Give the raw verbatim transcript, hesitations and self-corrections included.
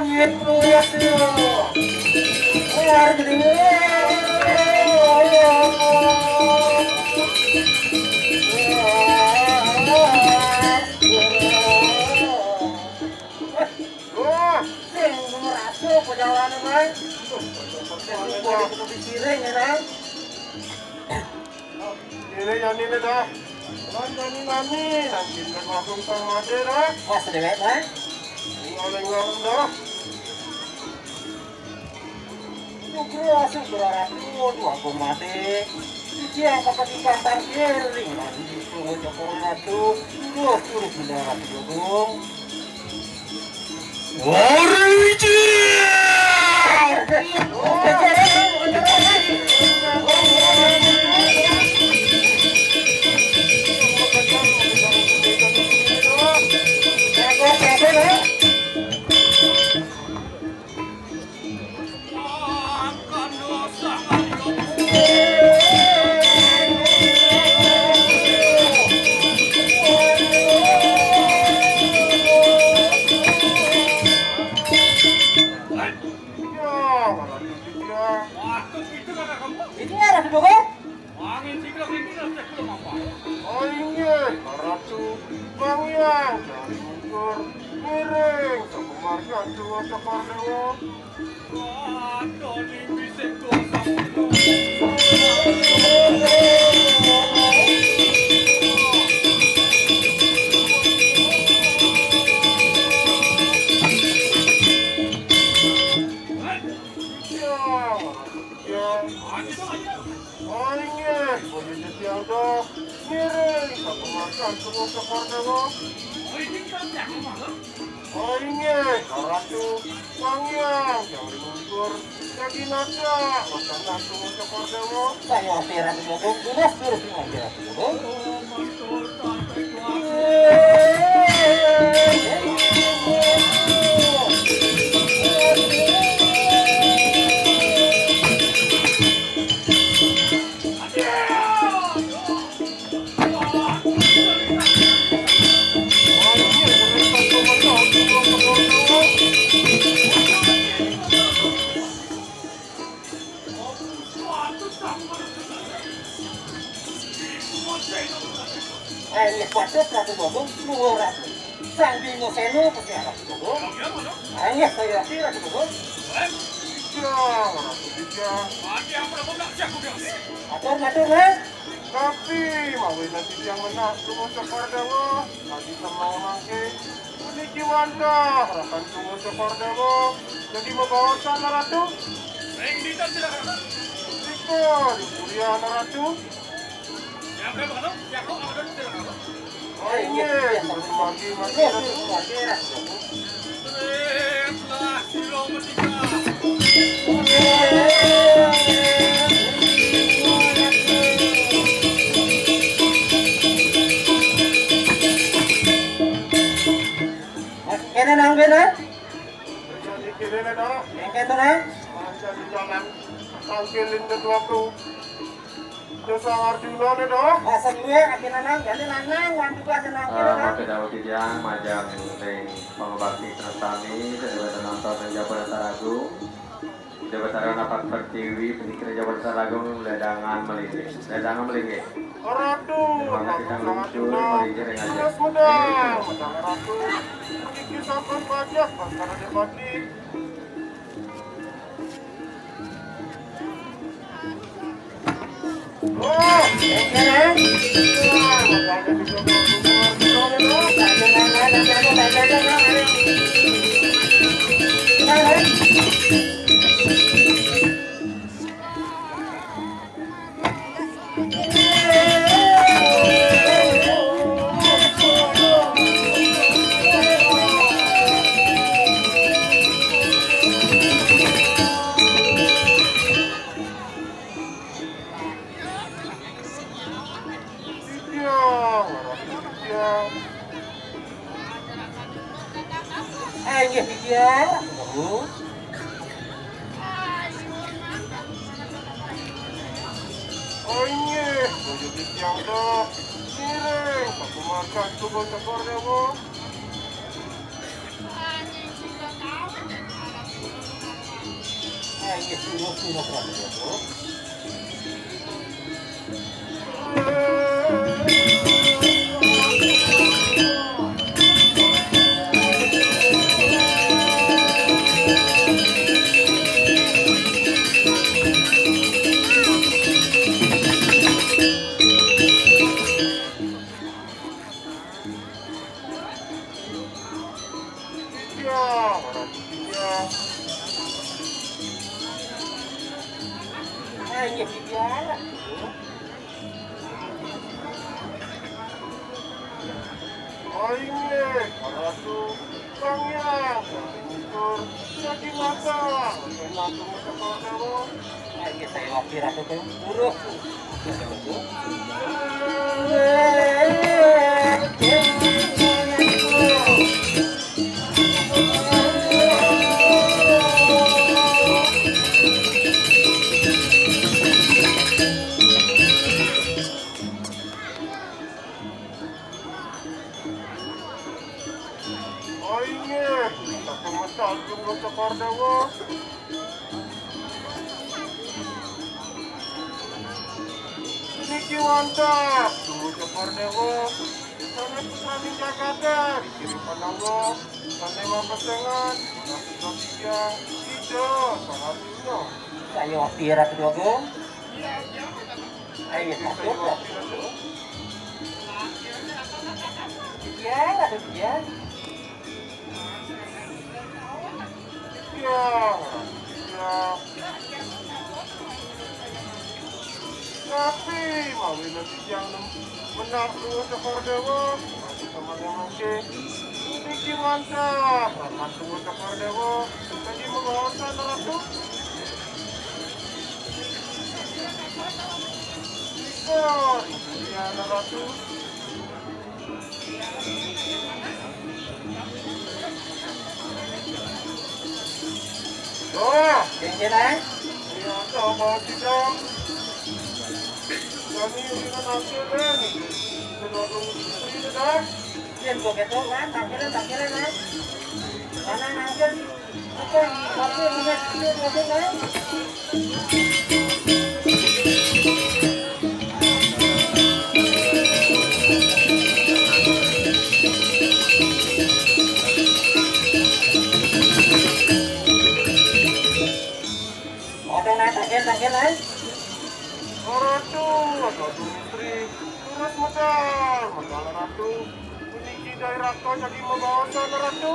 Wah, sing nomor satu perjalanan, Bang. Sing nomor satu piring ya, Bang. Ini yang ini dah. Nani, nani, nani, nanti kita langsung sama dia dah. Wah, sedewek, Bang. Tinggal, tinggal dah. Nugroho Sudaratu, Dwagung Mati. Iki apa ketikatan kering, nanti disuruh Joko Ratu, terus, terus mendarat Dwagung. Wariji! Ini arah dulu, Bang. Angin tiga ini nanti belum apa? Oh, inggih, Ratu. Bang Yang, jangan mundur. Miring, Sakumarga Tua Cokor Dewa. Waduh, ini bisa gosong. Ya, ya. Oh, inggih, bojo jetiang dah. Ngiring, Sakumarga Tua Cokor Dewa. Oh, inggih, Ratu. Bang Yang, jangan mundur. Lagi nada, makan langsung Cokor Dewa. Saya Ratu Bogong, tugas terus dengan Ratu Bogong. Ayo, kuat, Ratu Bogong, luhur, Ratu. Sang Bima Seno, pasti Ratu Bogong. Ayo, saya yakin, Ratu Bogong. Iya, Ratu Bogong. Atur, atur, Mas. Tapi, mawi nanti yang menang, tunggu Cokor Dewa. Lagi sama mangke. Puniki wantah, rakan tunggu Cokor Dewa. Jadi membawa sana, Ratu. Ring di silakan. Iko, di Puria, Ratu. Yang berapa, Ratu? Yang berapa, Ratu? Silakan. Oh, iya, iya, iya. Terima kasih, Ratu. Kene nang kene? Kene nang? Tangkilin ketuaku. Desa Arjuna ne doh. Bahasa gue, akhirnya nang, jadi lanang, wan juga aja nang, kira nang. Maka dawuh titiang majeng ring pangubakti tresnani, Déwa Tananto ring Jabaning Saragung. Déwa Tarana Pat Pertiwi, penikir Jabaning Saragung, ledangan melinggih. Ledangan melinggih. Ratu, Ratu Arjuna, melinggih ring aja. Tugas medal, medal Ratu. Iki sampun pajak, Baskara Depati. Ayo, Titiang. Oh, inggih, bojo titiang dah. Ngiring, aku makan tuh bocah Korea, Bu. Anjing, sudah tahu. Inggih, suruh, suruh, Ratu. Iya, Ratu, iya. Ayo, iya, Ratu. Oh, inggih, Ratu. Sang Hyang Widi Wasa, dadi mata, dadi mata Ratu. Ayo, saya wakil Ratu, Ratu. Suruh. Oh, inggih, kita pemesan tunggu Sekar Dewa. Niki wantah tunggu Sekar Dewa. Sana putra ninja kata, dikiri pananggo. Sana mapesengan, nasi kopiya, ida, salah dunia. Saya wakil Ratu Agung. Ayo, Ratu, Ratu. Iya, Ratu, iya. Iya, iya. Tapi mawi nanti yang nem-, menang dua Sekar Dewa, Ratu sama yang oke. Niki mantap, rapat dua Sekar Dewa. Tadi mengawasan Ratu. Iya, iya, Ratu. Wah, cincin, eh? Iya, sama kita. Kami ini kan hasil, eh, nih. Kita dorong istri, dah. Iya, gua gitu, kan? Tampilin, tampilin, eh. Mana hasil? Ratu, Ratu Istri, terus medal, medal Ratu. Puniki daerah kau jadi membawa sana, Ratu.